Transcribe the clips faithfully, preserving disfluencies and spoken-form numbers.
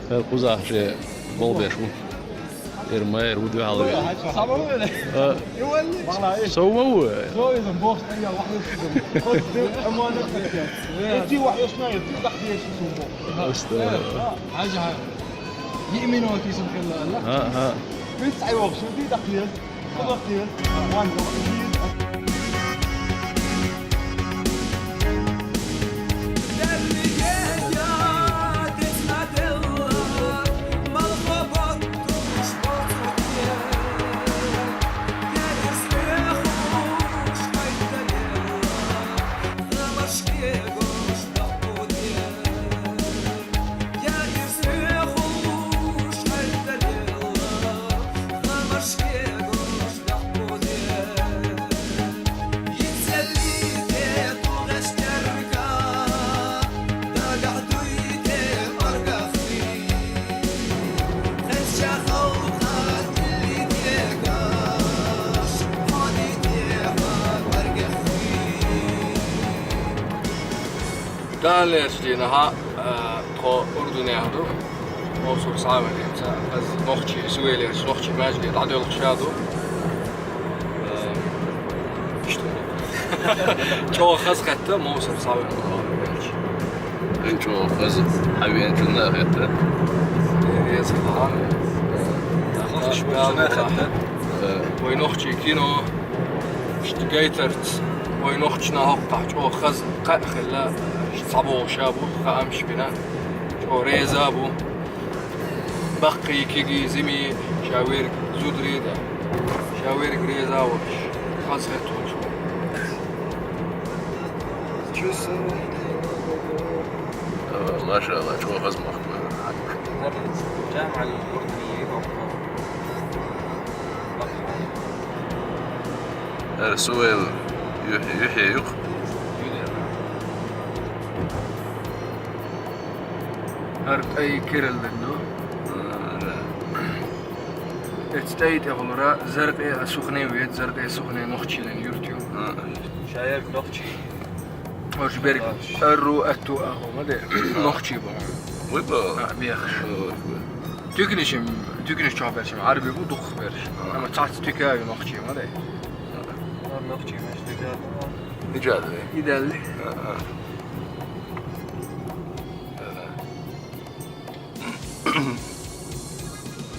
ХӀара кхузахь шен болх беш ву. Эр ма эр ву дуьхьал ве. Сама ву? А, йолли? Сов ма ву? Сов иза боху, я вахьа ву. Хоза ду, амма да кхетя. Эти вахьа ясна, я ты так деш сум боху. Просто. Хьажа. Йиъ минот иза хилла, алла. А, а. Бит ай вахьа, шу ди так деш. Далерчу дийнахь, а, тхо Урдунехь ду. Мовсал схьавеана, аса нохчий, Сувелерчу нохчий маьждиге дӀадоьлхуш а ду. Э, иштта. ЧӀогӀа хазахетта, Мовсал схьавеана. ЧӀогӀа хаза, хьан веначунна а хетта. Реза хилла. Э, вай нохчий кино. Иштта гайтарца, вай нохчашна хӀокхахь чӀогӀа хаза кхаъ хилла, иштта схьабогӀуш а бу, хаамаш бина, чӀогӀа реза а бу. Баккхий, кегий, зимий, ша верг зударий а, ша верг реза а волуш, хазахетта волуш. Э, машалла, чӀогӀа хаза мохк бара. ХӀара Сувел юьхь-, юьхье ю-кх. ХӀара тӀай керла ду. Эцу тӀай тӀехула Заркъе а Сухне а веза, Заркъе а Сухне а нохчийн юрт ю. Шаерг нохчий. Оцу берг арру, аьтту а хӀума де, нохчий бу. Вуй бу? А, бехаш. Вуй, вуй. Туьканаш, туьканаш чохь берш Ӏарбий бу, дукхах берш. А. Амма цхьацца туька ю нохчий ма де. А, нохчий берш туька ю. Иджа де? Идалли. А, а.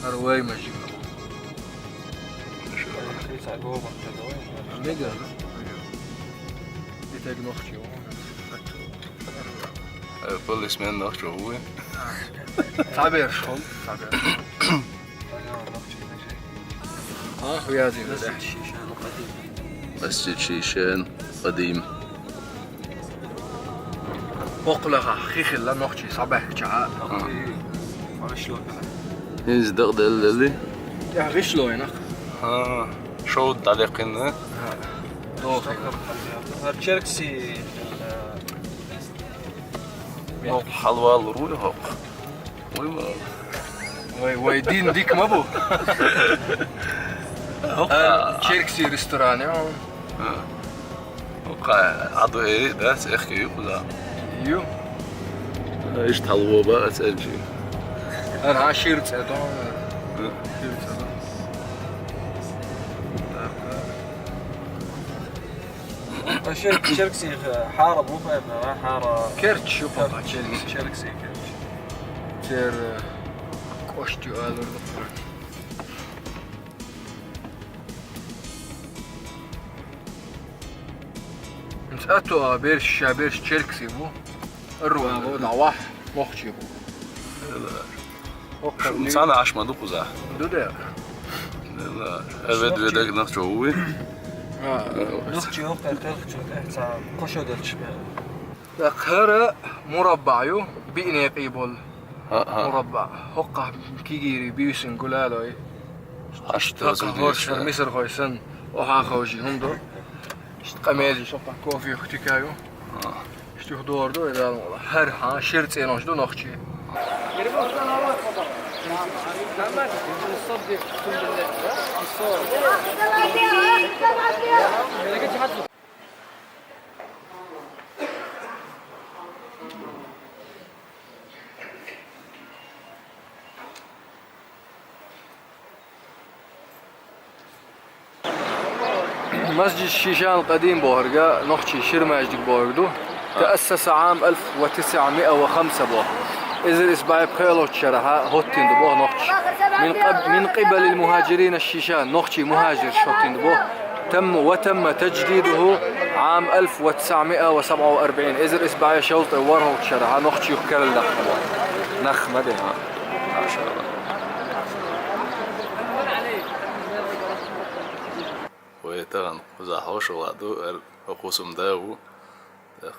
ХӀара вай мажик. Мега. Итаг нохчий ву. Э, полисмен нохчо вуй. Цхьаберш хьуна, цхьаберш. Ах, вязина, да. Масджид Шишен, Къадим. Боккхалахахь хи хилла нохчий схьабаьхкичахьа. ХӀинца дакъа делла делли? ТӀехь гӀишло йина. ХӀа, шовда дӀадаьккхина. ХӀа. Дохийна. ХӀара Черкси, э, хьалвалур вуй хӀокху? Вай ма. Вай, вай дин дика ма бу. ХӀокху. ХӀара Черкси ресторан ю. ХӀа. ХӀокху Ӏадо эри дац, эхке ю кхуза. Ю. Иштта хьалво бац аьлчи. ХӀара хьан шира цӀе до? Ю. Шира цӀе до. Так, так. Шер-, Черкси хьара бу, хьара. Керч ю, папа, Черкси. Черкси керч. Тер, э, кошти алур. Цхьа а берш, ша берш Черкси бу. Арру а бу, дӀавахь, нохчий бу. Шу цхьана Ӏаш ма ду кхуза? Ду де. Дела. Эвед ведаг нах чо вуй? А. Нах чо хӀокху тӀехь, цхьа кхо шо делча бен. ТӀаккха хӀара мураббаъ ю, биъ некъий болу. ХӀа, хӀа. Мураббаъ. ХӀокхахь кигийрий, буьйсанна гулалой. Хьашт хӀокхахь хӀорш мисархой санна, охьа ховший хӀума ду. Иштта къамелаш, хӀокхахь кофе тика ю. ХӀа. Иштта юха дора ду, и Дала мукъ лахь. ХӀара хьан шира цӀенош ду нохчий. Масджид Шишан ал-Къадим бохург нохчийн шира маьждиг бохург ду. تأسس عام ألف وتسعمائة وخمسة боху. Эзар исс бӀе пхоьалгӀачу шарахь хӀоттийна ду боху нохчаша. من قب-، من قبل المهاجرين الشيشان, нохчийн мухӀажирша хӀоттийна ду боху. تم، وتم تجديده عام ألف وتسعمائة وسبعة وأربعين. Эзар исс бӀе шовзткъе ворхӀалгӀачу шарахь нохчийн карладаккха боху. Нах ма де. Машалла. Вай тахана кхузахь хьошалгӀа ду, эр хӀокху сум да ву.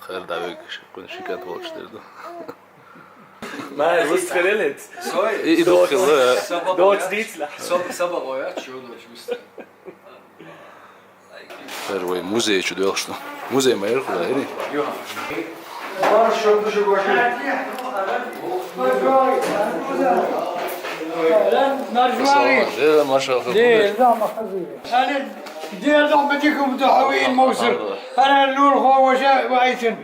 Кхара дӀавигаш, кхуьнан ши кӀант волчу дер ду. Ма, вуст хилла хӀинца. И, и ду хилла. Доцу дийцалахь. Саба, саба гӀояц, чу доцу вуст. Эр вай музей чу доьлхуш ду. Музей ма яра хӀума, эри? Маршо, маршо, маршо. Салам, дера, маршо. Дера, да, маршо. Дера, да, ма дика ма ду хьо вийна, Мовсар. ХӀара лулахо ваша вайсина.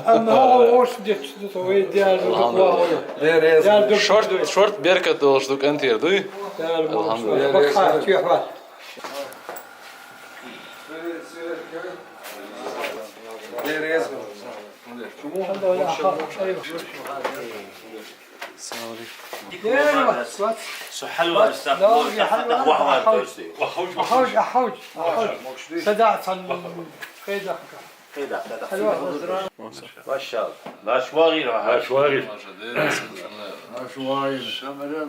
Амма хьо вовшах дечу ду, со вай дера ду. Алхьамдулиллах. Дера, дера ду. Шорт, шорт беркат долуш ду, кӀантера дуй? Дера, Мовсар. Алхьамдулиллах. Бакха, чехва. Дера, дера. Чому? Алхьамдулиллах. Салам алейкум. Со хьалва стаг, стаг вахвар тости. Ахьуж, ахьуж, ахьуж. Сада цан кхайдахка. Кхайдахка. Хьалва. Машалла. Наш вагӀира. Наш вагӀира. Наш вагӀира.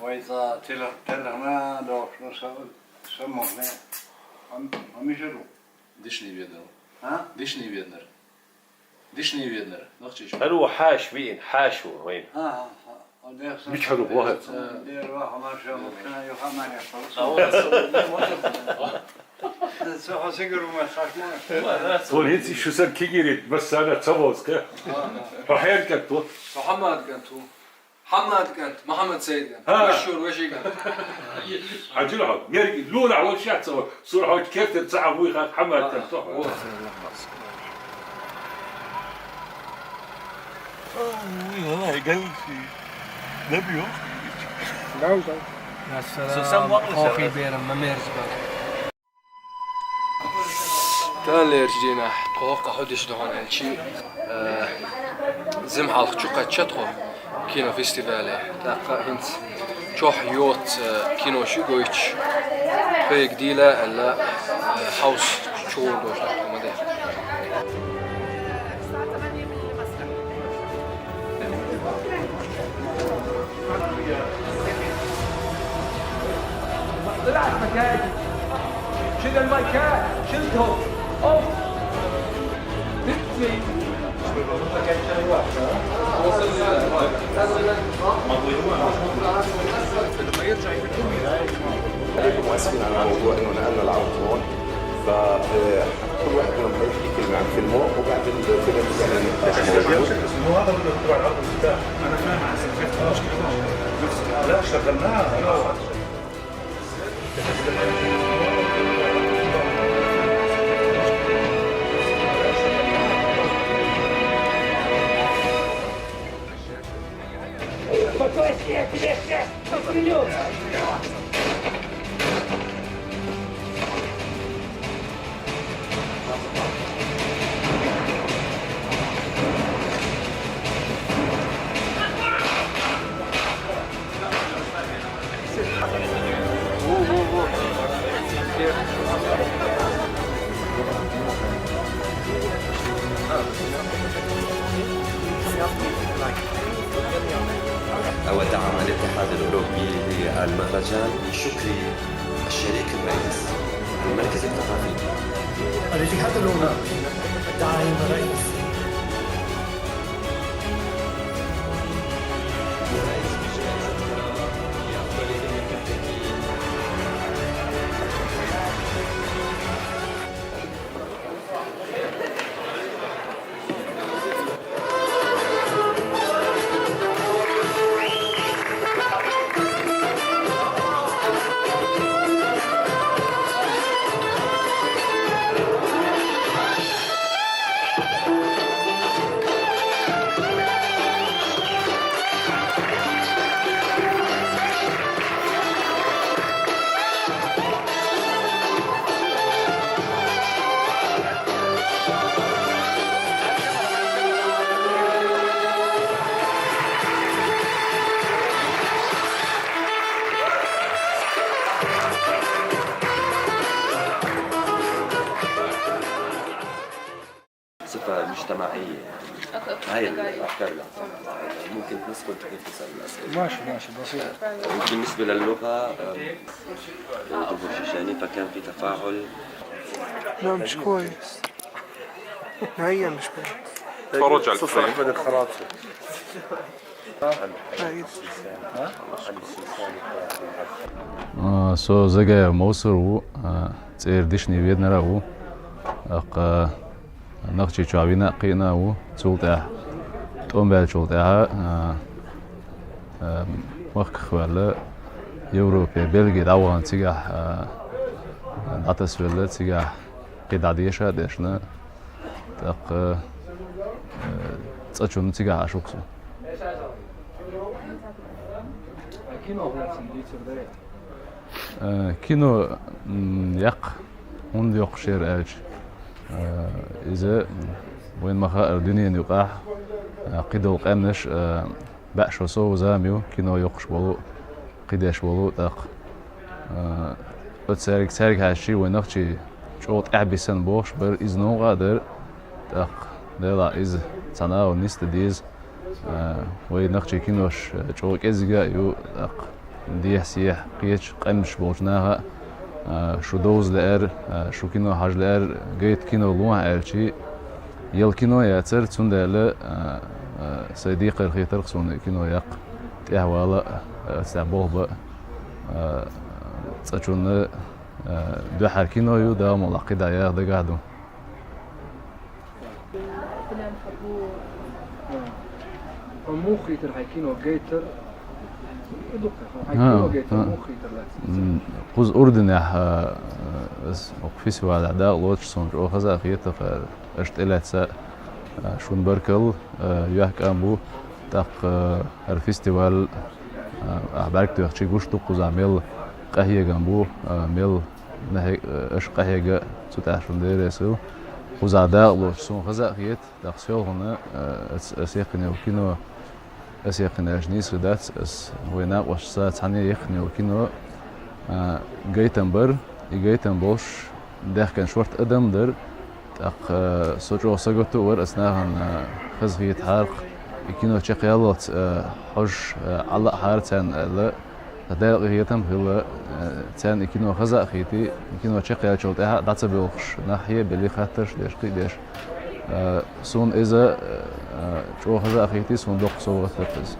Вай за тела-, телахна дохна са-, самохне. Ам-, амишару. Дишни веднар. А? Дишни веднар. Дишни веднар. Нохчийчу. ХӀара ву хьаша виъна, хьаша ву вайна. А, а, а, а, дехса. Мичхьа ду вахар? Э, дер ваха марша, мукшана, юха маря, а, со хьо сигару ма сакма. Вон хӀинца шу сан кигири, массана ца воска. А, а. Хьо хьеркат ту? Со хьамад кан ту. Хьамад кӀант, Мухьаммад Сайд кӀант. ХӀа. Машгьур ваши кӀант. Хьажира хьо, мерг луна хьо шац, сур хьо кертер ца хьо вуй хьа Хьамад кӀант тохьо. Во. Ой, валай, галси. Набиё. Дау, дау. Ассалам, хохи берам, ма мерзба. Таханлерчу дийнахь тхо хӀокху хьуьдуш ду хьуна аьлчи, э, зима хьалха чу кхаьчча тхо кинофестивале. ТӀаккха хӀинца чохь йоцу, э, кино ши гойтуш, тхоьга дийла аьлла, э, хьовс чугӀур долуш ду тхо ма де. طلعت مكايد. شد المايكات، شدهم. اوف. بيبسي. عليكم، واسفين على الموضوع انه نقلنا العرض هون. ف آه، كل واحد منهم حيحكي كلمة عن فيلمه، وبعد الفيلم يعني نحكي عن الموضوع. مو هذا اللي تبع العرض المفتاح. انا فاهم عن سلفيت، مش كده. لا، شغلناها، انا وعد. ودعم الاتحاد الأوروبي للمهرجان بشكر الشريك الرئيس، المركز الثقافي. الاتحاد الأوروبي داعم رئيسي. اجتماعية. هاي الأفكار اللي عم تطلع. ممكن ندخل في تسأل الأسئلة. ماشي، ماشي، بسيط. بالنسبة للغة، أم، الشيشاني، فكان في تفاعل. لا، مش كويس. نهائيًا مش كويس. تفرج على الفيلم. أحمد الخراطي. Со Загоев Мовсар ву, цӀера Дишни Веданара ву. ТӀаккха Нохчийчоь вина а кхиъна а ву. Цул тӀехьа, тӀом баьллачул тӀехьа, махках ваьлла, Европе, Бельге дӀавахана, цигахь дӀатасвелла, цигахь кхин дӀа деша а дешна, тӀаккха цӀа чунна цигахь Ӏаш ву-кх со. Кино, м, яккха хӀунда йоккхуш яра аьлча, иза вайна ма хаъара дуьненан юкъахь кхидолу къаьмнаш баьӀ шо сов зама ю, кино йоккхуш болу, кхидеш болу, тӀаккха оцу цаьрга, цаьрга хьаьжча вай нохчий чӀогӀа тӀаьхьабисина бохуш бара, иза новкъа а дара, тӀаккха, делахь, иза цхьа нахана нисдан деза. Вай нохчий кинош чӀогӀа кӀезига а ю, тӀаккха дехьа-сехьа кхечу къаьмнаш болчу наха а шу довза лаьара, шу кино хьажа лаьара, гайта кино лохьа аьлчи, яла кино яцара, цундела сайн декхар хетара суна и кино яккха, тӀаьхьавала а, цхьа болх бан а, цӀа чунна дуьххьара кино ю, Дала мукъ лахь кхидӀа яха дагахь ду. Хьо муха хийтира хьайн кино гайтар? И ду-кх, хьайн кино гайтар муха хийтира лаьцна? Кхуза Урдунехь ас окху фестивалехь дакъа лоцуш суна чӀогӀа хаза а хета, аша тӀелаьцна шуна баркалла, юьхькӀам бу. ТӀаккха хӀара фестиваль ахь бӀаьрг тоьхчи гуш ду кхузахь мел къахьегам бу, мел нахе-, аша къахьега цу тӀехь шуна деррес хила. Кхузахь дакъа лоцуш суна хаза а хета, тӀаккха селхана ас, ас яьккхина йолу кино, ас яьккхина аьлча нийса дац, ас вайн накъосташца цхьаьна яьккхина йолу кино гайтам бара, и гайтам болуш даьхкина шорта адам дара, тӀаккха со чӀогӀа сагатта а вара, ас нахана хазахетахьара-кх, и кино чекхъяллалц хьожуш Ӏалаахьара царна аьлла, Ткъа Дала къинхетам хилла, царна и кино хаза а хийтий, и кино чекхъяьллачул тӀаьхьа дӀа ца боьлхуш, нах хье а белли, хаттарш а деш, кхин а деш. Суна иза чӀогӀа хаза а хийтий, суна доккха совгӀат дара иза.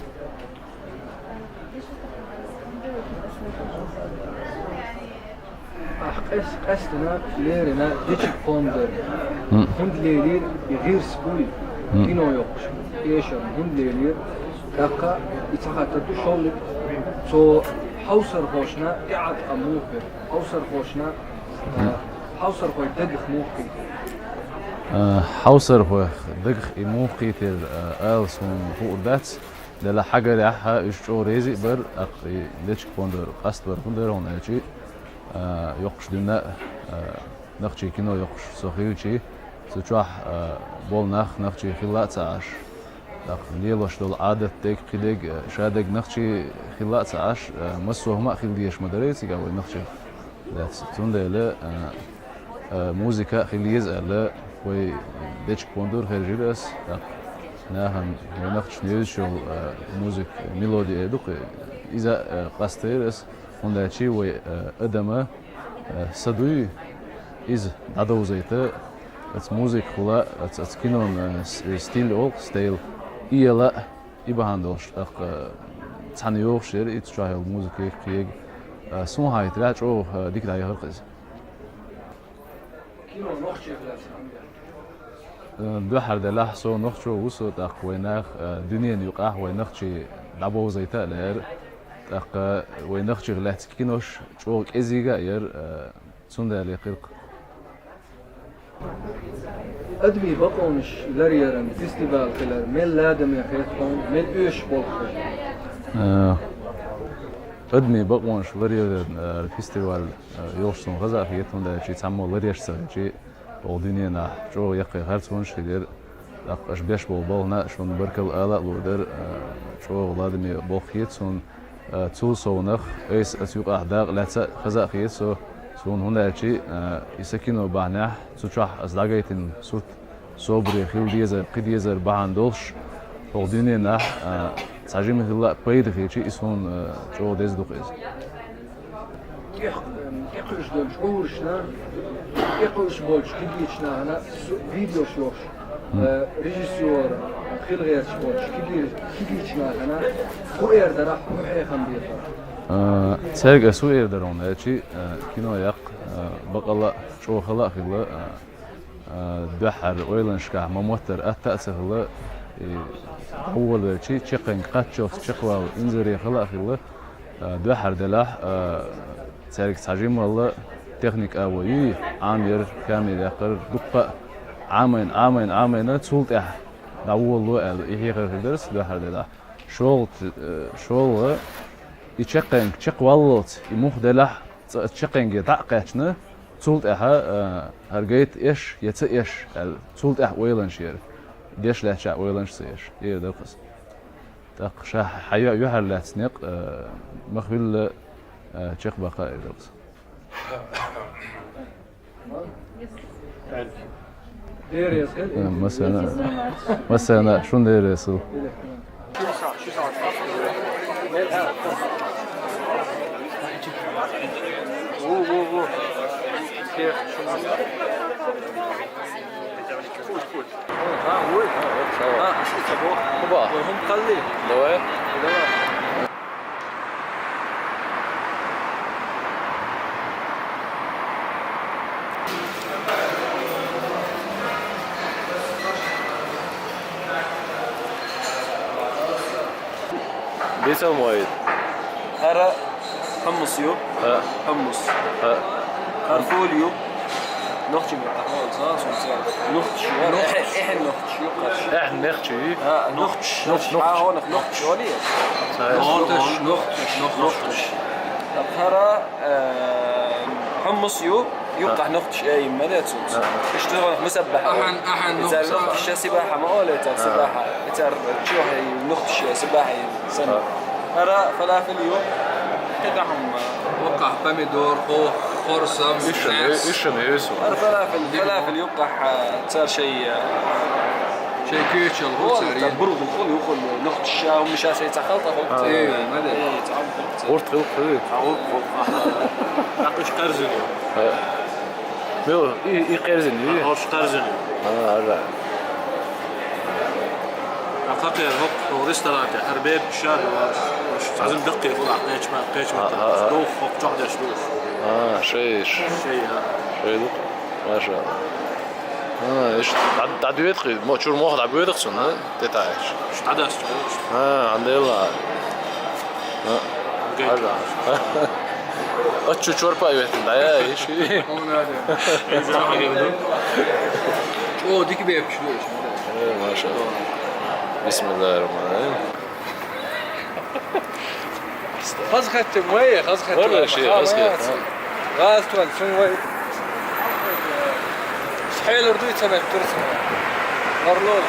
Ахь къес-, къаьстина лерина дечиг-кхоьмма дара. ХӀунда лелийра и гӀирс буй, кино йоккхуш, эшарна хӀунда лелийра? ТӀаккха и ца хаттар ду шолгӀа, цо хьовсархошна тӀеӀаткъам муха бира? Хьовсархошна, хьовсархой дагах муха кхийтира? Хьовсархой дагах и муха кхийтира ала суна хуур дац, делахь хьагарехь уьш чӀогӀа реза а бара, тӀаккха и дечиг-кхоьмма дара къастбар хӀун дара хьуна аьлчи, йоккхуш дуьйна а, нохчий кино йоккхуш со хилчи, цу чохь болу нах нохчий хилла а ца Ӏаш, тӀаккха лелош долу Ӏадат дерг, кхин дерг, ша дерг нохчий хилла а ца Ӏаш, массо а хӀума а хила дезаш ма дарий цигахь вай нохчий. Дац. Цундела музыка а хила еза аьлла, вай дечиг-кхоьмма дара хержира ас, тӀаккха нахана вай нохчашна евзаш йолу музыка, мелоди эр ду-кх, иза а къастийра ас, хӀунда аьлча вай адама са дуй, иза дӀадовзийта, аца музыкахула, аца, аца кинон стиль олу-кх, стайл, и яла а, и бахьана долуш, тӀаккха цхьаьна йогӀуш яра и цу чохь йолу музыка, кхин а. Суна хетарехь чӀогӀа дика дӀаяхара-кх иза. Кино нохчех лаьцна хӀунда яра? Дуьххьара делахь, со нохчо ву со, тӀаккха вай нах, дуьненан юкъахь вай нохчий дӀабовзийта а лаьара, тӀаккха вай нохчех лаьцна кинош чӀогӀа кӀезига а яра, цундела яьккхира-кх. Адамийн бакъонаш ларъяран фестиваль хилар мел ладаме хета хьуна, мел оьшуш болх бу? Адамийн бакъонаш ларъяран фестиваль йолуш суна хаза а хета, хӀунда аьлча цхьаммо ларъеш ца хилчи, оха дуьненахь чӀогӀа яккхий харцонаш хилира. ТӀаккха аша беш болу балхана а шуна баркалла ала а лур дара, чӀогӀа ладаме болх хета суна. Цул совнаха, айса аса юкъахь дакъа лаьцна а хаза а хета со, суна, хӀунда аьлча и сан кино бахьанехь, цу чохь аса дӀагайтина сурт, Собаре хила дезар, кхы дезар бахьана долуш, хӀокху дуьненахь, а, цхьа жима хилла а пайда хилча, иза хӀунда, а, чӀогӀа деза ду-кх иза. ТӀех-, эм, тӀекхуьуш долчу хӀоршна, тӀекхуьуш болчу кегийчу нахана су-, видеош йохуш, э, режиссёр хила гӀерташ болчу кегий-, кегийчу нахана хӀун эр дарахь, хӀун хьехам бехара? А, цаьрга ас хӀун эр дара хьуна аьлча, а, кино яккха, а, бакъалла а, чӀогӀа хала а хилла, а, А, дуьххьара ойланашкахь ма-моттара атта а ца хилла, и, дӀаволавелча, чаккхенга кхаччалц чекхвала инзаре хала а хилла, а, дуьххьара делахь, а, цаьрга цхьа жималла техника а вой, Ӏамъяр, камера яккхар, дуккха а Ӏамайна, Ӏамайна, Ӏамайна, цул тӀаьхьа дӀаволало аьлла, и хьехар хир дара аса дуьххьара делахь. ШолгӀа, э, шолгӀа, и чаккхенга чекхваллалц, и муха делахь, цкъа чаккхенге дӀа а кхаьчна, цул тӀаьхьа, а, хӀара гайта эш я ца эш аьлла, цул тӀаьхьа ойланаш яра. Деш лаьттачохь ойланаш ца еш, эр дара-кх аса. ТӀаккха ша хьан юьхьар лаьцна некъ, а, ма-хуьллу, а, чекхбаккха эр дара-кх аса. Дерригаш хир. Э, масана. Масана, шун дерригаш хир. Во, во, во. Всех. Пусть, пусть. А, ой. А, вот, давай. А, а что это было? Оба. Ой, хӀума кхалли. Давай. Давай. Бицал моид. ХӀара хьумус ю. ХӀа. Хьумус. ХӀа. ХӀара фули ю. Нохчийн маттахь ма валла, цхьа а сунца. Нохчи ю. Нохчи. Эхь, эхь нохчи ю, къарш. Эхь нохчи ю. А, нохчи. Нохчи. Нохчи. А, хьо нах нохчи вали? Нохчи, нохчи, нохчи. ХӀара, э, хьумус ю, юккъахь нохчи э, ма де цунца. А. Иштта хьо нах мусаббаха. Ахьан, ахьан нохчи. Нохчи сибаха ма оле, цар сибаха. Цар чохь нохчи сибаха. Сан. А. ХӀара фалафил ю. КхидӀа хӀума. Юккъахь помидор, хо-, хорсам, ишшана, ишшана, ишшана. ХӀара фалафил, фалафил юккъахь, а, цара шай, а, шай кечал, хӀара цара бургӀу хул, юхул, нохча, хӀума ша шай ца халта хул. А. Э, ма де. Э, ца хӀума хул. Урт хил хир. А, урт хул. ТӀаккха иштта къарзина. А. Мила, и, и къерзина ю? А, хӀорш къарзина ю. А, ара. А кхакхера хӀокху ресторан тӀехь хӀара бепиг ша ду, хӀорш. Цхьа зама даккхий хуьлу, кхечу ма-, кхечу ма-, а, а, а. Доху хӀокху чохь деш ду. А, шай иш. Шай, а. Шай ду-кх. Маша Аллах. А, иш дӀа-, дӀадоьду-кх, мо-, чуьра мох дӀабоьду-кх цунна, а? ТӀетаьӀаш. ДӀадасча. А, хьан делла. А. Окей. Хьажа. Аччу чорпа а веттина, дӀаяй, иши. Хьуна а де. Иза хьагем ду. Чо, дика бепаш ду иш. Э, маша Аллах. Бисмиллахир-рахманир-рахим. Хаза хаттам вай, хаза хаттам вай. Валла, ши, хаза хаттам. ГӀазот ван, цунна вай. Хьелар дуй ца меттара цунна. Варлош.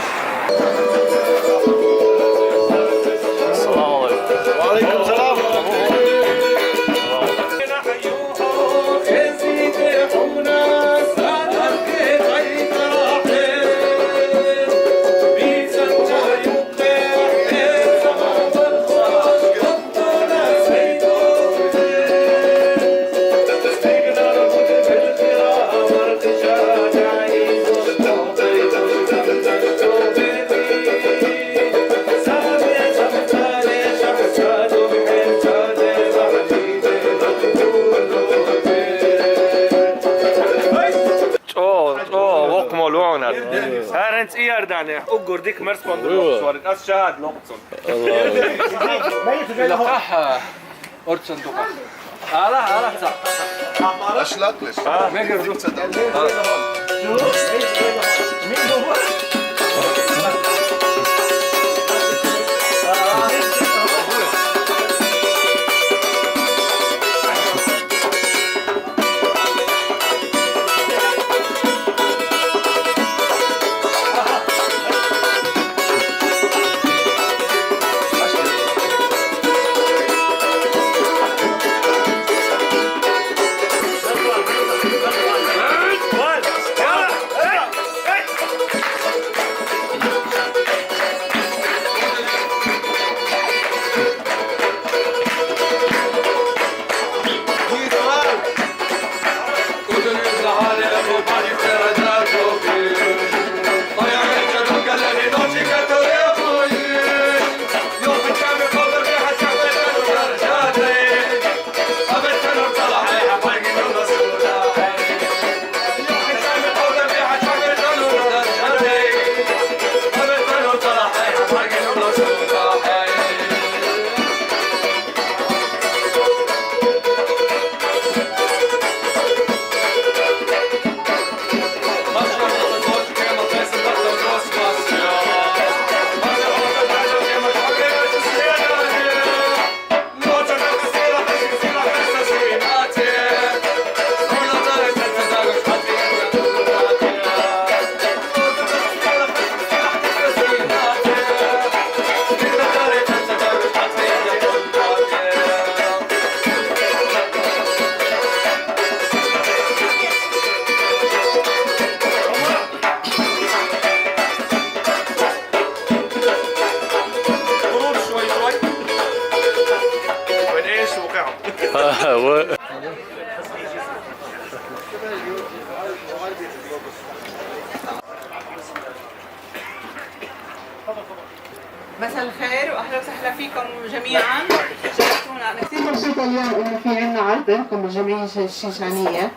Ассаламу алейкум. Ва алейкум салам. ЧӀогӀа, чӀогӀа, воккха молла ву хьуна. ХӀара хӀинца Иорданехь уггар дика марсхо ду. Ас шад локху цунна. Ила кхахьа, орцан дукха. Ала, ала, ца. Аш лакхлеш. А? Мегар ду. Ца дан. А. مساء الخير وأهلا وسهلا فيكم جميعا. شرفتونا. أنا كثير مبسوطة اليوم إنه في عنا عرض عندكم بالجمعية الش-، الشيشانية،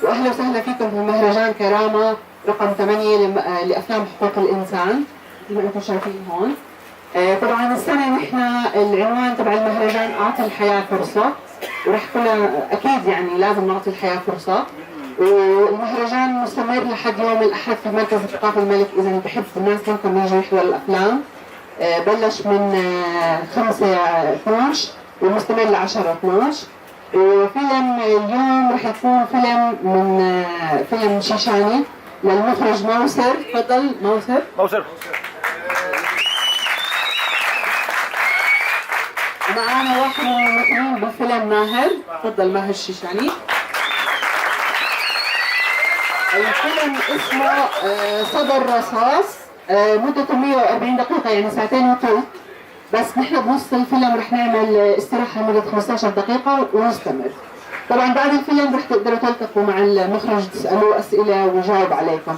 وأهلا وسهلا فيكم في مهرجان كرامة رقم ثمانية لم-، آه، لأفلام حقوق الإنسان، مثل ما أنتم شايفين هون. آه، طبعًا السنة نحن العنوان تبع المهرجان أعطي الحياة فرصة، ورح كلنا أكيد يعني لازم نعطي الحياة فرصة. والمهرجان مستمر لحد يوم الأحد في مركز الثقافة الملك، إذا بحب الناس منكم يجوا يحضروا الأفلام. آه، بلش من، آه، خمسة، آه، اثناعش ومستمر ل عشرة اثناعش. وفيلم اليوم رح يكون فيلم من، آه، فيلم شيشاني للمخرج موسر. تفضل موسر. موسر. معانا واحد من الممثلين بالفيلم، ماهر. تفضل ماهر الشيشاني. الفيلم اسمه، آه، صدى الرصاص. آه، مدته مية وأربعين دقيقة، يعني ساعتين وثلث. بس نحن بنص الفيلم رح نعمل استراحة لمدة خمستاشر دقيقة ونستمر. طبعًا بعد الفيلم رح تقدروا تلتقوا مع المخرج، تسألوه أسئلة ويجاوب عليكم.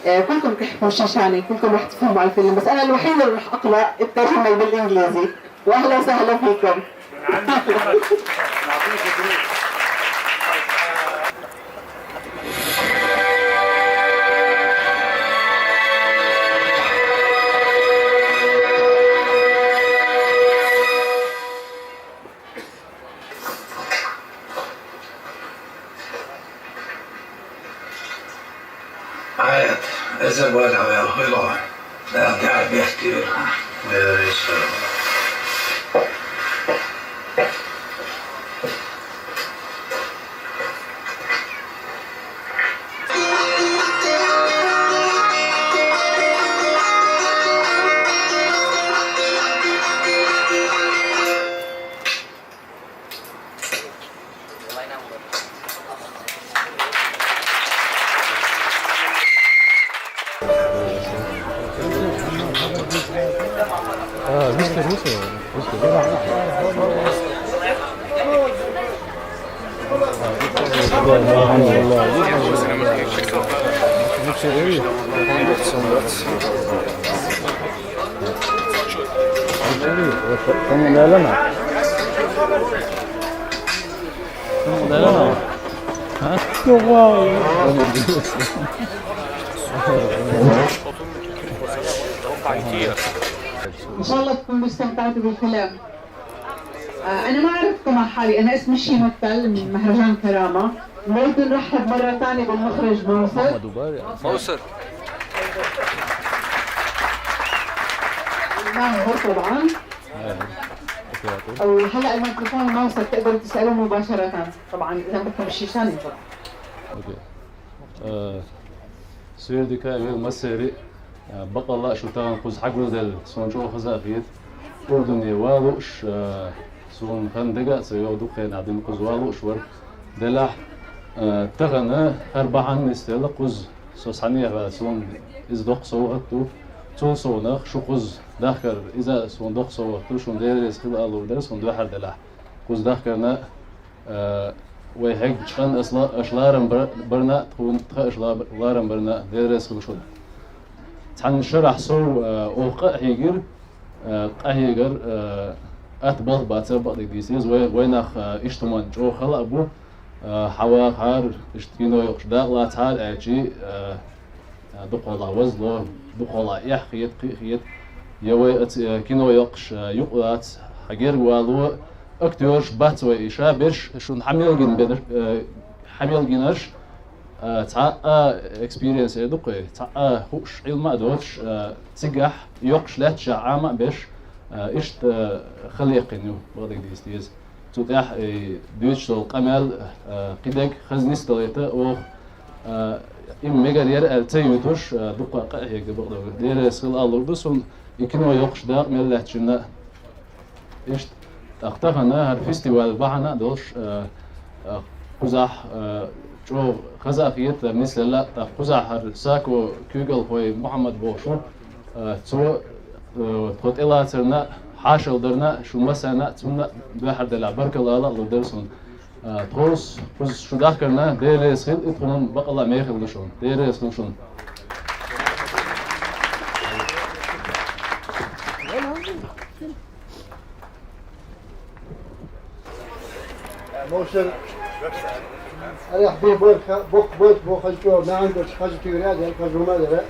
آه، كلكم بتحكوا شيشاني، كلكم رح تفهموا على الفيلم، بس أنا الوحيدة اللي رح أقرأ الترجمة بالإنجليزي. وأهلا وسهلا فيكم. Ayat, eze bala ya hilo. Da da behtir. Eze. إن شاء الله تكونوا استمتعتوا بالفيلم. آه، أنا ما عرفتكم على حالي، أنا اسمي شيما التل من مهرجان كرامة. نريد نرحب مرة ثانية بالمخرج موسر. موسر. ماهر طبعًا. وهلأ الميكروفون موسر، تقدروا تسألوا مباشرة. طبعًا إذا بدكم الشيشان طبعًا. Суьйредига эвел массеран а, бакъалла а шу тахана кхуза хьагулделла, сона чӀоагӀа хаза а хет. Урдуне валуш а, сона ханна дега а ца йогӀу дукха хенахь дина кхуза валуш вара. Делахь а, тахана хӀара бахьана нисделла кхуза, со схьанехьа ваьлла, сона иза доккха совгӀат ду. Цул совнах шу кхуза дахкар, иза а сона доккха совгӀат ду, шуна Дела реза хила алур дара сона дуьхьал делахь. Кхуза дахкарна а, вай хьегначу къаьмнашна аша ларам бар-, барна а, тхуна тхан аша ла-, ларам барна а, Дела реза хуьлда шуна. Цхьана шарахь сов, а, оха къа а хьийгира, а, къа хьийгар, а, атта балха бацара, бакъдерг дийца деза. Вай, вайнах, а, иштта хӀуманна чӀогӀа хала а бу, а, хьан вахахьара, иштта кино йоккхуш дакъа лацахьара аьлча, а, а, дукхахьолахь вазло, дукхахьолахь эхь хета, кхин а хета. Я вай оцу, а, кино йоккхуш, а, юкъа лаца, хьан герга вало, актёраш бац вай и ша берш, шуна хьан мел гина бер-, а, хьан мел гинарш, а, цхьа а экспириенс эр ду-кх вай, цхьа а хууш, Ӏилма а доцуш, а, цигахь йоккхуш лаьтташехь Ӏама а беш, а, иштта, а, хала яьккхина ю, бакъдерг дийца деза. Цу тӀехь, э, дуьйцуш долу къамел, э, кхидерг хаза нисдалийта оха, э, и мегар яра аьлла ца юьйтуш, э, дуккха къа а хьегна бакъдерг. Дела реза хила алур ду суна, и кино йоккхуш дакъа мел лаьттачунна а. Иштта, тӀаккха тахана хӀара фестиваль бахьана а долуш, э, э, кхузахь, э, чӀогӀа хаза а хета, нисделла а, тӀаккха кхузахь хӀара Сако куьйгалхой Мухьаммад бохуш ву, э, цо, э, тхо тӀелацарна а, хьошалла дарна а, шу массарна а, цунна а дуьхьал делахь баркалла ала а лур дара суна. Э, тховса, кхуза шу дахкарна, Дела реза хила, и тхуна бакъалла а мехала ду шуна. Дела реза хила шуна. Мовсар, арахь бе бохка, бохк бохк бохкан чӀогӀа наӀан долчу хаза туьйра а дара, хаза хӀума а дара.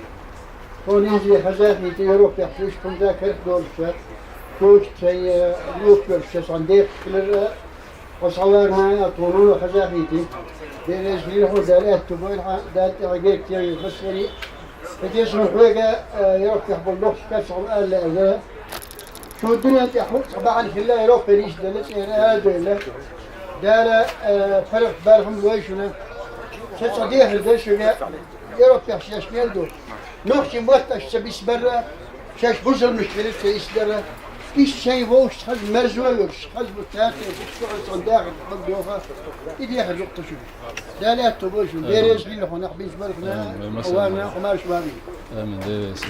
Тхуна иза хазахийта Европехь уьш хӀума карах долуш, куча цхьа, э, луп йолуш цхьа декхаш хилар а, хьо схьаварна а, тхуна а хазахийти. Бераш лира хьо Дала аьтту бойла хьан, Дала тӀехь герга тегӀийла массари. Хьо деза хьоьга, э, Европехь болу лохаш кхаьччахьана аьлла аьлла. Шу дуьнен тӀехь хӀуъа цхьа бахьана хилла, Европера йиш делла, цӀера а девлла. Дала, э, паргӀат бала хӀума лой шуна. Ша цхьа дехар дан шуьга, Европехь шаьш мел ду. Нохчийн мотт аша ца бисбарра, шаьш бусалмаш хилира ца исбарра. Иштта шайн вовшашца хаза мерзо а йолуш, хаза бу цаьрца, иштта шуьга цхьана дахар хӀума доха. И дехар юкъа шуьга. Дала аьтту бойла шуна. Бераш лира хьо нах бинчу бархана, Амин. Хьо варна, хьо марша варна. Амин. Дела веза.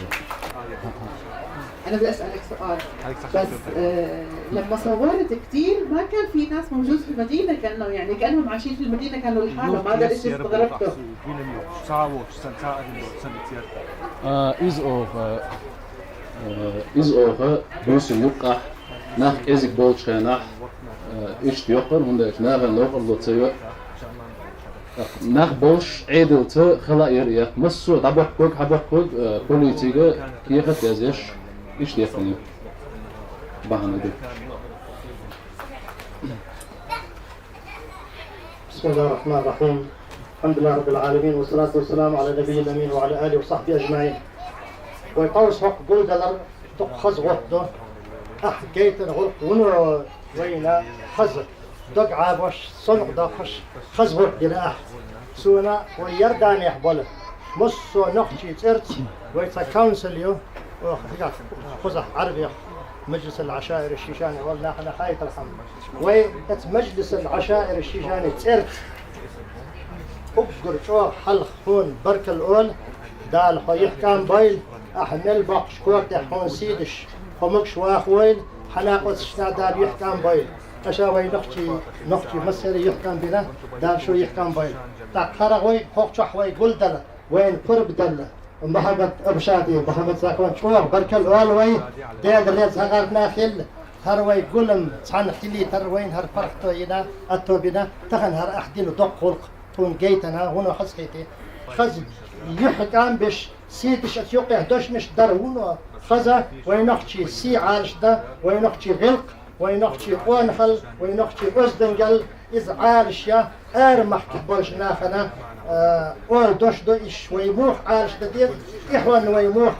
أنا بدي أسألك سؤال. بس، آه، لما صورت كتير ما كان في ناس موجود في المدينة، كأنه، يعني، كأنهم عايشين في المدينة، كانوا لحالهم. هذا الإشي استغربته. А, иза оха, э, иза оха буьйсанна юккъахь, нах кӀезиг болчу хенахь, э, иштта йоккхура, хӀунда аьлча нахана локхарло ца йо. Нах болуш Ӏедалца хала а яра, массо а дӀабоккхург, хьабоккхург, э, полицига кехат а язъеш, иштта яьккхина ю. Бахьана ду. بسم الله الرحمن الرحيم. الحمد لله رب العالمين، والصلاة والسلام على النبي الأمين وعلى آله وصحبه أجمعين. Вай къовса хӀокху гулдалар дукха хаза гӀорта ду. Ахь гайтина гӀуллакх вуно вайна хаза, дог Ӏабош, сонкъ доккхуш, хаза гӀуллакх дина ахь. Суна вай Иорданехь болу массо а нохчийн цӀерца вай цхьа каунсил ю, оха хӀигах кхузахь Ӏарбех, Маджлисал Ӏашаир Шишани олу нахана хаийталхьама. Вай оцу Маджлисал Ӏашаир Шишани цӀерца уггар чӀогӀа хьалха хьуна баркалла олу, Дала хьо юьхькӀам бойла, ахьа мел боккхуш кора тӀехь хьуна сий деш, хьо могуш вахавойла, хьан накъосташна Дала юьхькӀам бойла. Аша вай нохчий, нохчий массаьрий юьхькӀам бина, Дала шу юьхькӀам бойла. ТӀаккха хӀара вай, хӀокху чохь вай гулдала, вайна пурба делла, Мухаммад Абушади, Мухаммад Закон, чӀогӀа баркалла олу вай, Делан реза хьан гӀарна хилла, хӀара вай гулам цхьаьна хилийтар, вайна хӀара паргӀато йина, атто бина, тахана хӀара ахь дина доккха гӀуллакх, тхуна гайтина, хӀуна хазахийти. Хаза юьхькӀам беш, сий деш оцу юккъехь дешнаш дар вуно, хаза, вай нохчий сий Ӏалашдан, вай нохчий гӀиллакх, вай нохчий къонахалла, вай нохчий оьздангалла, иза Ӏалашъян, ара махкахь болчу нахана, а, ола дош до иш, вай муха Ӏалашдан деза, тӀаьхьенна вай муха,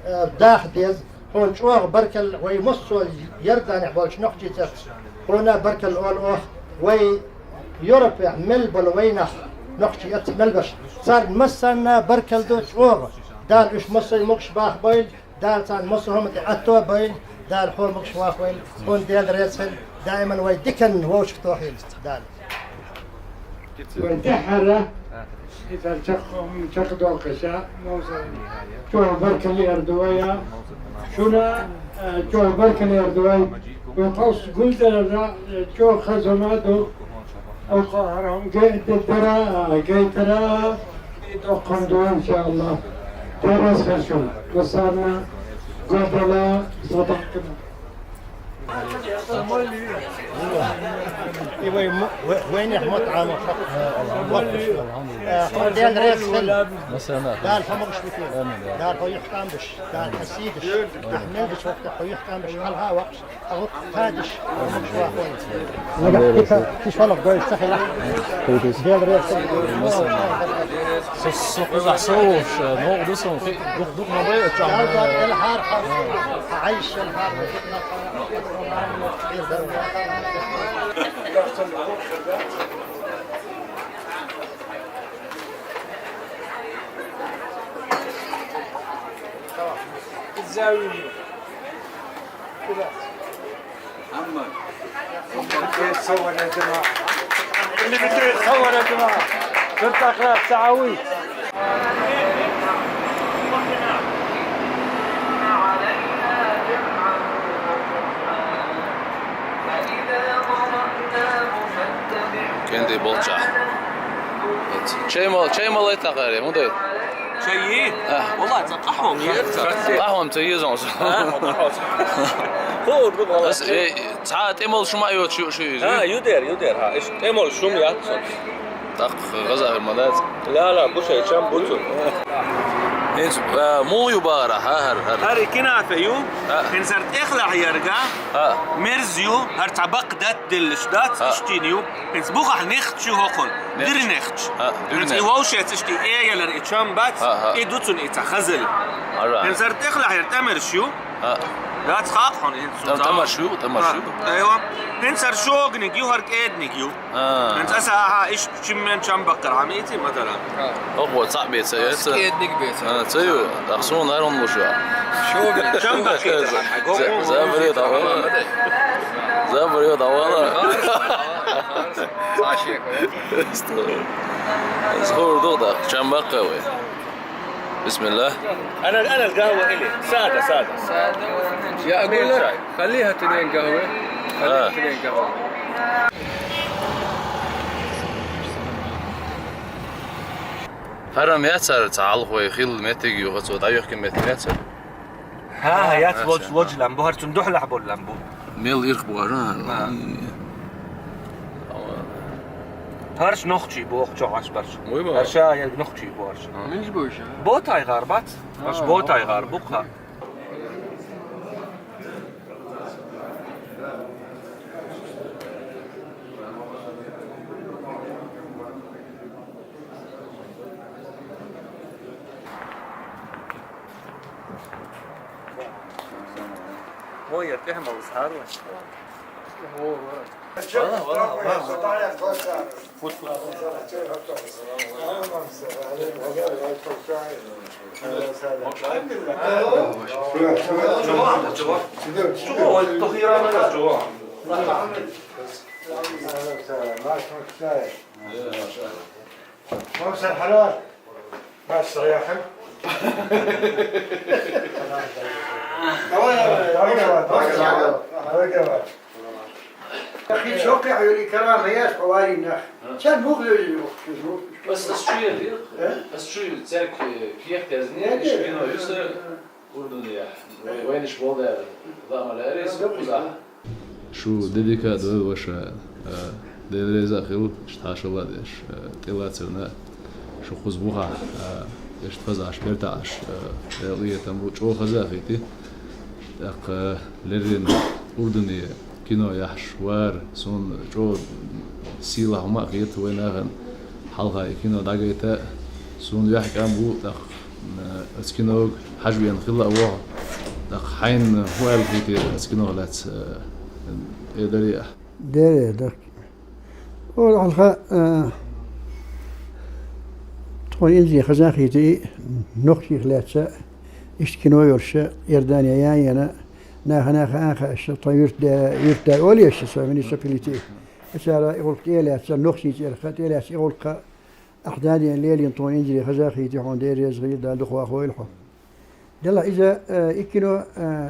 а, даха деза. Хьуна чӀогӀа баркалла, вай массо а Иорданехь болчу нохчий цӀерца. Хьуна баркалла олу оха, вай Европехь мел болу вай нах, нохчий эцца мел беш. Царна массарна баркалла до чӀогӀа. Дала уьш массо а могуш бахабойла, Дала царна массо а хӀума тӀе атто а бойла, Дала хьо могуш вахавойла, хьуна Дела реза хила, даиман вай диканна вовшахтохийла Дала. Вайн тӀаьххьара, иза чекх-, чекхдоккхуша, чӀогӀа баркалла эр ду вай, шуна, э, чӀогӀа баркалла эр ду вай. Вайн къовса гулдалара, э, чӀогӀа хаза хӀума ду. Оха хӀара хӀума гайтара, гайтара, и доккха хӀума ду, иншааллах. Террас хир шу. Массарна гулдала садакъкана. И вай мо-, вай-, вайнех мотт Ӏамо хьо-, хьо-, хьо-, хьо-, Дела реза хила. Дала хьо могуш витийла. Дала хьо юьхькӀам беш. Дала хьо сий деш. Ахь мел гучу вахтехь хьо юьхькӀам беш. Хьалха а ваккхаш. Нагахь кхин шолгӀа гойтуш ца хилахь. Дела реза хила. Со, со кхузахь со волуш, ногӀу ду сан, кхин дукха, дукха ма бай, а чам. Ялла, элхьара хьо. Хьайша элхьара. الزاوية. محمد. اللي بده يتصور يا جماعة. اللي بده يتصور يا جماعة. شرطة أخلاق سعوي. Кенде болча. Чеймал, чеймал это гаре, мудай. Чай? А. Валлахь, цхьа къахьо ма яц. Къахьо ма ца еза. А, къахьо. Хо, ду, валлахь. Ас, э, цхьа тӀемал шу ма йоцу шу, шу иза? А, ю дер, ю дер, хӀа, иш тӀемал шу ма яц. ТӀаккха гӀаза хир ма дац. Ла, ла, бу шай чам буцу. ХӀинца, а, муха ю бахара, хӀа, хӀара, хӀара. ХӀара кинафа ю. А. ХӀинца хӀара тӀехлахь ярга. А. Мерз ю, хӀара цхьа бакъ дат деллаш дац, а, иштин ю. ХӀинца бухахь нехча ю хӀокхун. Нехча. Дир нехча. А, дир нехча. ХӀинца и вовшец иштин эгелар и чам бац, а, а, и дуцун и цхьа хазал. Ара. ХӀинца хӀара тӀехлахь яр тӀамерш ю. А. Дац хакъ хьуна хӀинца. ТӀам-, тӀамаш ю, тӀамаш ю. А, айва. ХӀинца хӀара шогниг ю, хӀара кӀедниг ю. А. ХӀинца аса ахьа иш чиммен чам баккхар хьамийти, матала. ХӀокхо цхьаъ беца, яца? КӀедниг беца. А, ца ю, тӀаккха суна хӀара хӀума луш ю. Шо бе-, шо бе-, шо бе-, шо бе-, забаре дӀавала. Забаре дӀавала. Сто. Згур ду да, чам баккха вай. بسم الله. أنا، أنا القهوة إلي. سادة، سادة. سادة. يا أقول لك، خليها اثنين قهوة. خليها آه. اثنين قهوة. ХӀара-м яцара ца хьалхой хилла меттиг юха цо дӀайохкина меттиг яцара? ХӀа, хӀа, яц, яц, лодж-, яц. Лоджлам бу, хӀара цун духьалахь боллам бу. Мел ирх бу хӀара? ХӀа. ХӀарш нохчий боху чохь Ӏаш барш. Вай боху. ХӀарша ерг нохчий боху хӀарш. ХӀа. Миш бу иша? Ботай гӀар бац. ХӀарш а, Ботай гӀар бу-кха. Вай, я тӀехьа ма вусхьарла. أخي، شوقي عيوني كرامة يا صغاري النخ. كان مغلق الوقت. بس أسشير، أسشير تاك كيف تزني، إيش بينو يسر، أردن يا. وين إيش بول دار؟ لا، ما لا أريس، ولا. Шу де дика а дойла, ваша, а, Дела реза а хила, иштта хьашалла а деш, а, тӀелацарна, шу кхуза бухахь, а, иштта хаза Ӏаш, берта Ӏаш, а, Дела къинхетам бу, чӀогӀа хаза а хийти. ТӀаккха леррина Урдане кино яхьаш вар, суна чӀогӀа сийлахь хӀума а хета вайн нахана хьалха и кино дӀагайта, суна юьхь кӀам бу, тӀаккха, а, оцу кинога хьажа веана хилла а ву хьо. ТӀаккха хьайна хӀун аьлла хийтира оцу кино лаьцна, э, э, Дарья? Дарья, да. Ола хьалха, э, тхуна инзаре хаза хийти нохчех лаьцна, иштта кино йолуш, Иордане ян яна, наха-наха аха аша, тхо юрт да, юрт да олу аша, со муниципалитет. Ацара и гӀуллакх тӀе а лаьцна, нохчий цӀерах тӀе а лаьцна, и гӀуллакх Ахьа даден лелийна тхуна инзаре хаза хийти хьуна, Дела реза хила, Дала дукха вахойла хьо. Делахь иза, э, и кино, э,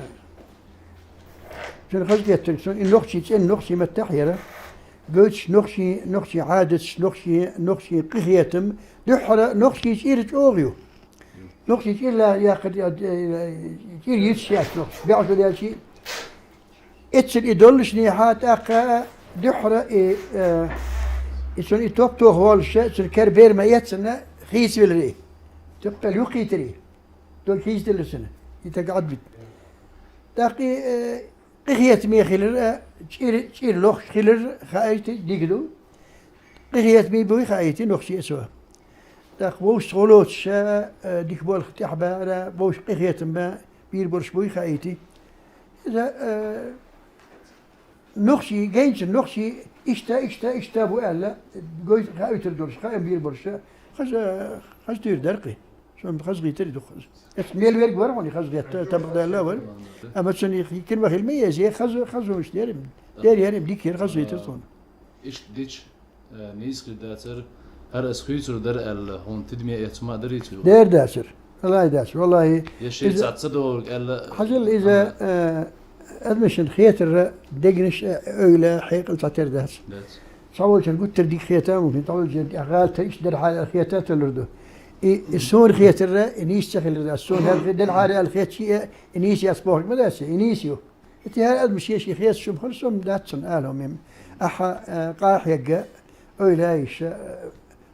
цуьнан хазахеттарг, цуьнан и нохчий цӀен, нохчий маттахь яра. Гойтуш нохчий, нохчий Ӏадаташ, нохчий, нохчий къинхетам, дуьххьара нохчий чӀир чӀогӀа ю. Нохчий чӀир ла-, яккха, э, чӀир йиташ яц нохчий. БӀе хьо шу даьлчи, Эццара и доллушнехьа, тӀаккха дуьххьара и, э, и цунна и топ тоха воллуш, цунна кара бер ма эццана, хийцавелира и. Туккхал юххийтира и. Дог хийцаделира цунна. И таг Ӏадбит. ТӀаккха и, э, къинхетаме хилира, э, чӀир, чӀир лохуш хилира, хаийта дика ду. Къинхетаме буй хаийти нохчий эцо. ТӀаккха вовшашца гӀо лоцуша, э, дика болх тӀехь бара, вовшашка къинхетам бан бийр болуш буй хаийти. Иза, э, нохчий, гайнчун нохчий иштта, иштта, иштта бу аьлла, гой-, хаийтар долуш, хаам бийр болуша, хаза, хаза туьйр дара кхин. Сон хаза гӀийтар и дукха. Эцу мел верг вара хьуна, хаза гӀетта, тамах даьлла вара. Амма цунна кхин ма хила ма еза, хаза, хаза вуьш дерим. Дер ярим, дика яра, хаза гӀийтар цунна. Иштта дича, э, нийса хир дацара, хӀара ас хуьйцур дара аьлла, хьуна тидаме эцу ма а дарий цуьнан? Дер дацара. Валлахи дацара. Валлахи. Я шен иза цхьацца догӀург аьлла. Хьажал иза, амма, э, адамашна хетарра дегнаш, э, ойла, хьекъал цхьатера дац. Дац. Цхьаволчун гуттар дика хета а мумкин, цхьаволчун тӀехь гӀалатар иштта дара хьала хета а толур ду. И, и суна хетара, и нийса ца хилар дац. Суна хӀара хи-, Далла хьара аьлла хетачи, и нийса яц бохург ма дац, и нийса ю. Ити хӀара адамаш шоай-шоай хеташ хӀума хир, со-м дац цунна ала хӀума. Ахьа, э, къахьега, ойла йиш, э,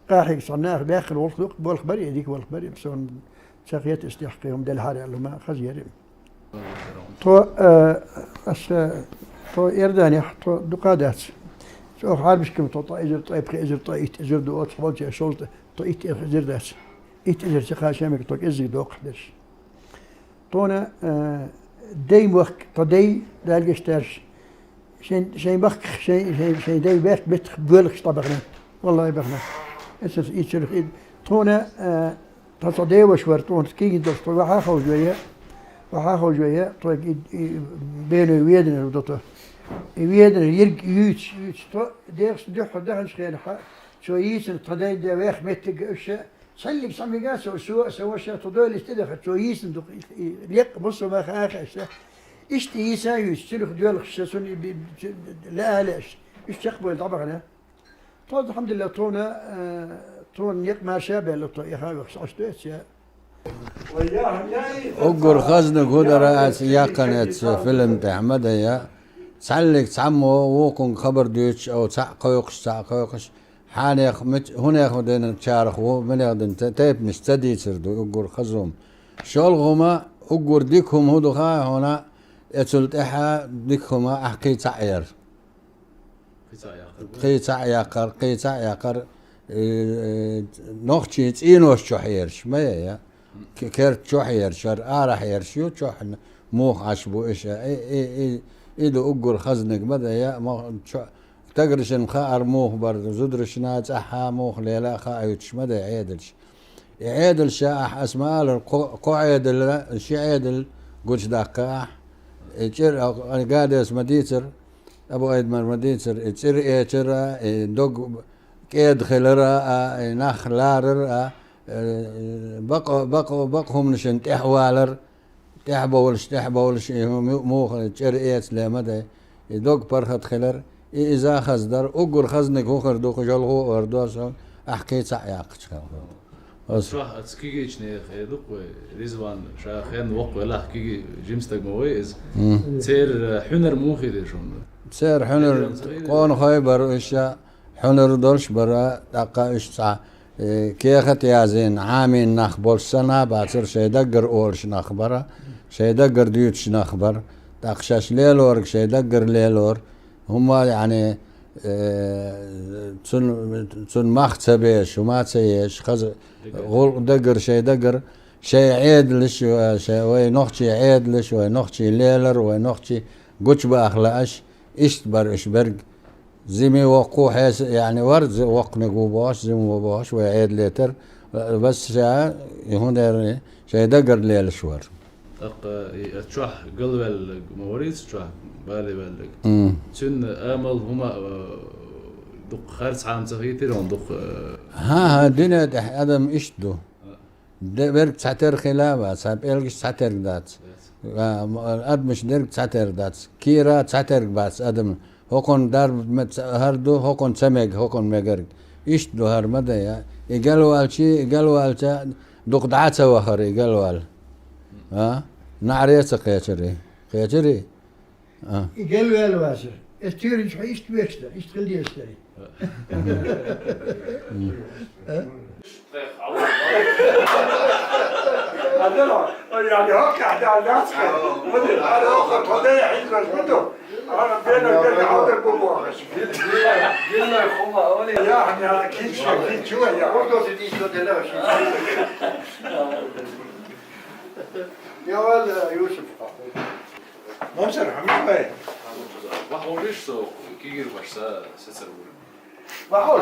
къахьега цхьа наха баьккхина болх ду-, болх бар, и дика болх бар, и суна ца хета, из тӀехкхий хӀума Далла хьара аьлла хӀума хаза яр. Тхо, э, аса, тхо Иорданехь, тхо дукха дац. Цо хьарбашкам тхо ткъа эзар, ткъе пхи эзар, ткъе итт эзар ду, оцу хьолча шолта, ткъе итт эзар дац. Итт эзар ца кхача мега тхо кӀеззига доккхуш дерш. Тхона, э, дай мохк, тхо дай, Дала гечдараш, шайн, шайн бахках, шайн, шайн, шайн дай баьрг меттах боьлхаш дӀабахана. Валлахи, бахана. Эцас ийцалах ид. Тхона, э, тха цхьа деваш вар, тхона кигин долуш, тхо вахьа ховш вайя, вахьа ховш вайя, тхо и, и, беной веданаш до тхо. И веданаш йирг юьйцуш, юьйцуш, тхо дехаш дуьххьа даханчу хенахьа, цо йийцина тха дай де вех меттиг уьш, цхьаьллиг цхьа мега цо, со а, сан ваша а тхо дойлиста тӀедахар, цо йийцина ду, и, и, лекъа бусалба хаа хаа аша. Иштта йийца а юьйцу, цуьнах доьлхуш ша, цунна и би-, цу-, лаа а лаьаш. Уьш чекхбойла дӀабахана. Тхо, алхьамдулиллахӀ, тхуна, э, тхуна некъ марша а баьлла, тхо и хаа вехаш Ӏаш доьцу я. Уггар хазнаг хӀун дара аса яьккхина эцу фильм тӀехь ма дайа. Цхьаьллиг цхьаммо вукхунга хабар дуьйцуш, ов цхьаъ кхойкхуш, цхьаъ кхойкхуш, хьанех, мит-, хӀунех динчарах ву, минех дин тай-, тайпанаш ца дийцар ду уггар хаза хӀума. ШолгӀа хӀума, уггар дика хӀума хӀун ду хаьий хьуна, эцул тӀаьхьа дика хӀума ахь кхин цхьаъ яр. Кхин цхьаъ яккхар. Кхин цхьаъ яккхар, кхин цхьаъ яккхар, э, э, нохчийн цӀенош чохь ераш, ма яй, я? К-, керта чохь ераш, хӀара арахь ераш ю, чохь н-, муха Ӏаш бу иша. И, и, и, и ду уггар хазнаг ма дайа, мо-, чо-, стагаршна хаар муха бар, зударшна цӀахьа муха лела а хаа хӀуьттуш ма дай Ӏедалш. И Ӏедал ша ахь аса ма аллара, кхо, кхо Ӏедал, ши Ӏедал гучудаккха ахь. И чӀир а, а, Гадес ма дийцар, Абу Айдмар ма дийцар, и цӀир эчар а, и дог кӀеда хилар а, и нах ларар а, э, бакъ-, бакъ-, бакъ хӀуманашна тӀехвалар, тӀехбовлуш, тӀехбовлуш, и хӀу-, му-, муха чӀера эца ле ма дай. И дог паргӀат хилар, и иза хаза дар, уггар хазниг хӀун хир ду, кху жолгӀу а ор дор сон, ахь кхин цхьаъ яккхача хилар. Аса. Чохь аца кигичнех э ду-кх вай, Ризван, ша хенна воккха велахь киги жима стаг ма вай иза. М. Церан, э, хьуьнар муха хир ду шуна? Церан хьуьнар къонахой бара уьш, хьуьнар долуш бара, тӀаккха уьш цхьа Э, кехат язйина, Ӏамийна нах болуш санна а бацара, шайн даггара олуш нах бара, шайн даггара дуьйцуш нах бара. ТӀаккха шаьш лелориг шайн даггара лелора. ХӀумма, яъни, э, цун, цун мах ца беш, хӀума ца еш, хаза гӀуллакх даггара, шайн даггара, шайн Ӏедалаш, э, шайн, вай нохчийн Ӏедалаш, вай нохчийн лелар, вай нохчийн гучубаха лааш, иштта бара уьш берг. Зима воккха хьеса, яъни вар, зи-, воккханиг ву бохуш, зима ву бохуш, вай Ӏедале тара, э, вас ша, и хӀун дерриг, шайн даггара лелаш вар. ТӀаккха и, э, чохь галваьллаг ма варий цу чохь, бале ваьллаг? М. Цуьнан амал хӀума, э, дукха харц хьама ца хийтира хьуна, дукха, э? ХӀан-хӀа, дуьне тӀехь адам иштта ду. Де-, верг цхьатерра хила а вац, хьан пӀелгаш цхьатерра дац. А, м-, адамаш дерг цхьатерра дац. Кийра цхьатерра бац адам. ХӀокхунна дарба ме-, ца-, хӀара ду, хӀокхунна ца мега, хӀокхунна мегарг. Иштта ду хӀара ма дайа. И галвалчий, и галвалча дукха дӀа а ца вахара и галвал. А? НаӀаре а ца кхечарий. Кхечарий? А. И гел ваьлла вацара. Эс туьйранчу хьо иштта веш дара, иштта хила дезаш дара. А? Ой, я не хокка, да, да, ска. Вот, а, охо, то да, я хила, что? А, бена, бена, а, вот, бу, бу. Гилла, хума, оли. Я, я, кича, кича, я. Вот, то сидишь, что ты лежишь. Я вал, Юсуп. Мамсар, хьамид бай. Вахьур иш со кигир баш са сецар бур. Вахьур.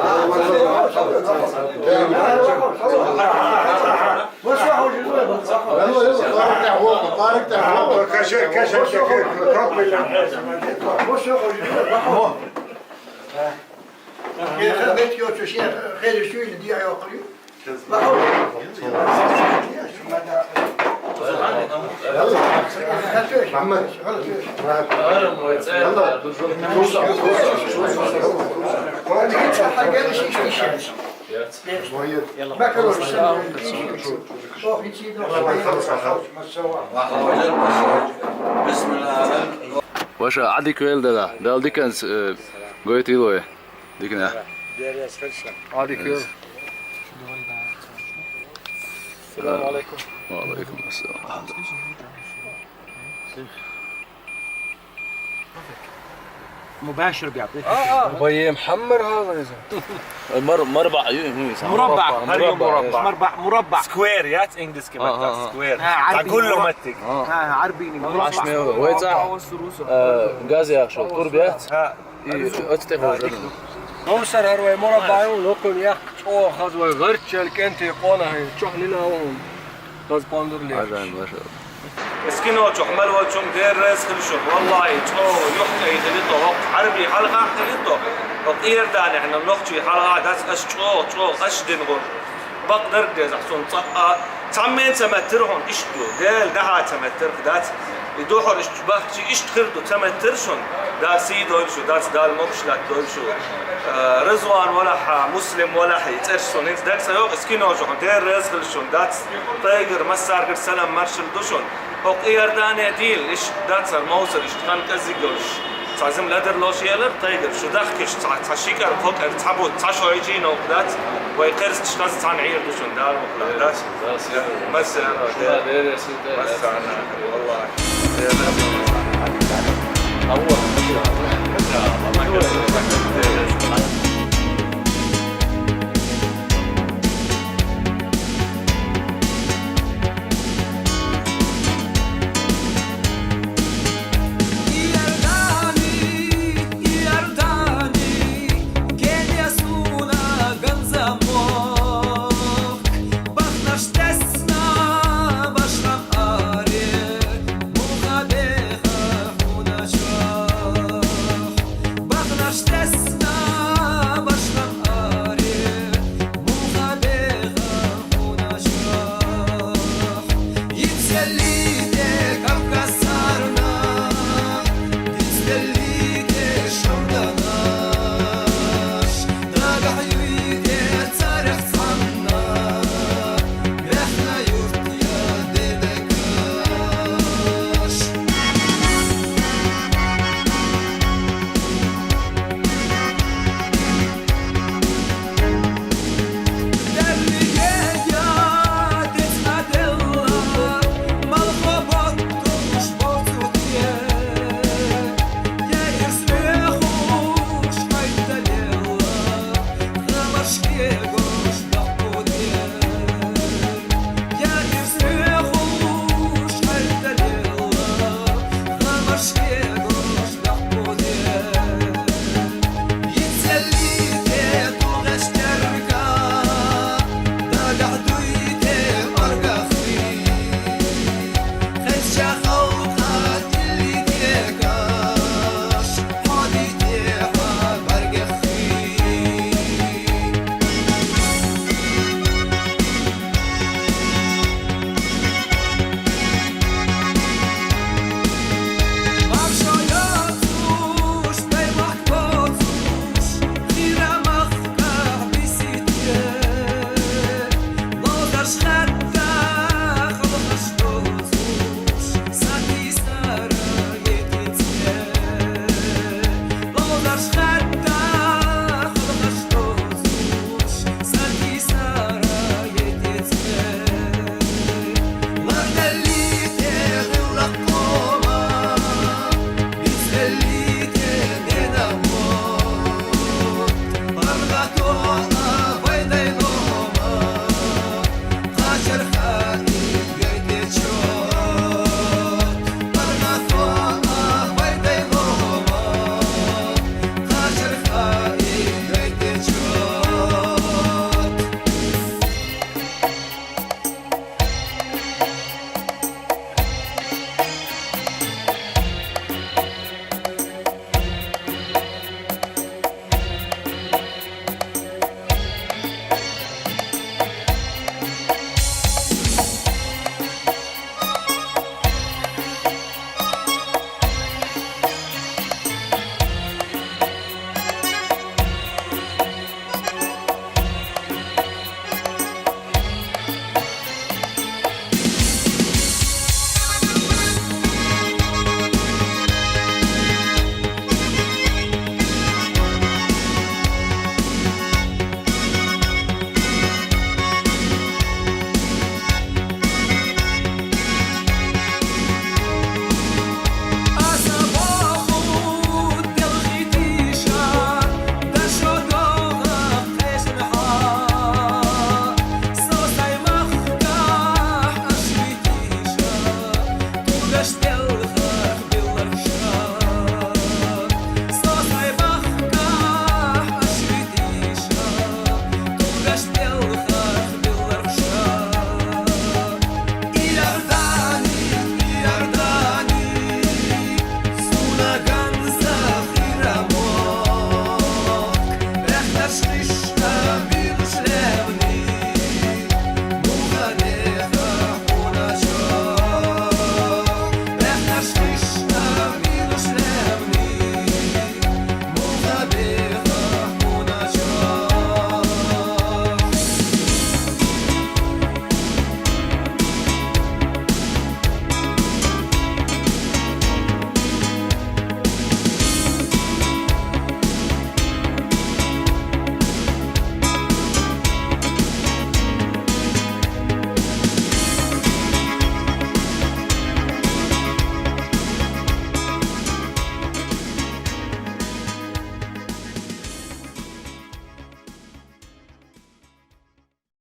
Каша, каша, каша. محمد. يلا. Ваша, Ӏадика велдала, Дала диканца, э, гойту илой. Дикана. Ӏадика вел. Салам алейкум. Ва алейкум ассалам. مباشر بيعطيك. اه، اه. بيي محمر هذا يا زلمة. المر-، مربع، يو-، يو-، يسمى. مربع. مربع، مربع. مربع، مربع. سكوير، يا انجليزي كمان. آه، آه، آه. سكوير. آه، عربي. كله متك. آه، عربي. مربع. عشمة ويزع. آه، غازي يا شو، تربيات. ها. إيه، أتتفق. موسر هروي مربع يوم، لوكل يا أخي. أوه، خذ وي غرتشل كنتي قونا هي. شو حلينا هون؟ Ӏажайб, машалла. Эскино чу хӀамал валчун деррес хилшун. Валлахи, чӀо, юхкӀай хилито, хӀокх хӀарби хьалха хилито. ХӀокх иердани хӀана нохчи хьалха дац аш чӀо, чӀо, аш дин гӀур. Бакъ дарг деза хӀсун цӀа а. Цаммен ца меттир хӀун ишту. Дел даха ца меттир дац. И духур иш бахчи ишт хир ду ца меттир шун. Даси дойр шу, дац дал мокшлат дойр шу. Э, Рызван валахьа, Муслим валахьи, цӀерш сун, хӀинц дакса йокъ, эскино жо, дер рез хил шун, дац тайгар, массаргар салам маршал душун. Окъ Иордане дил, иш дацар, мовсар, иш тхан казигош. Цазим ладар лош елар, тайгар, шу дахкиш, ца, ца шикар, хокар, ца бут, ца шойчи нокъ дац, вай къерс чхаз цан гӀир душун, дал мукъла, дац. Масса, масса, масса, валлахи.